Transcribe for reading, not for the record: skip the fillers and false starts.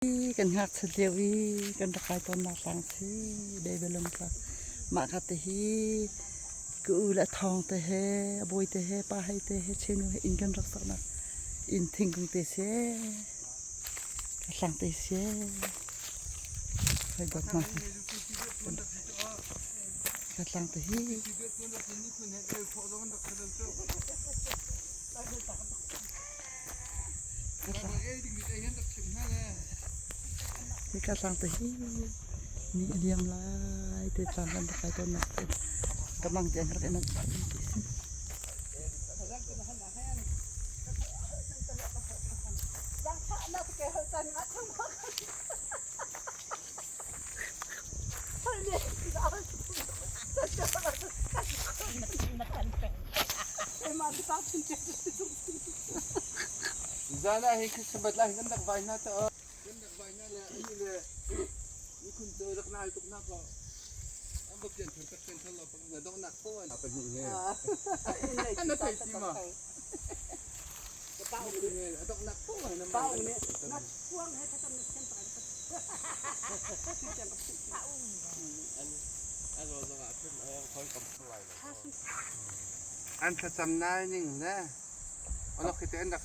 Kan ngakchiat lio i kan rak kai tawnnak tlang si Babylon tlang. Mah ka te hi ka u le thawng te he a bawi te he pa hei te he chenu he inn kan rak saknak inn thingkung te si ka hlang te si hoi dawt ma ka tlang te hi. Hika tlang te hi ni a liam lai te tlang kan rak kai tawnnak te ka mang tiang rak i manh phah ti si. Zan ah hi Christmas lai kan rak vai hna ta kan rak vai hna le ani le mikhun cu rak nai tuk nak ko an ba pian thar tak pian thar lo pak na dong nak ko an pa ni he na thei ti ma a dong nak ko na ma na kuang he khatam na sian pa An thlacam nai ning le anok hi te an rak.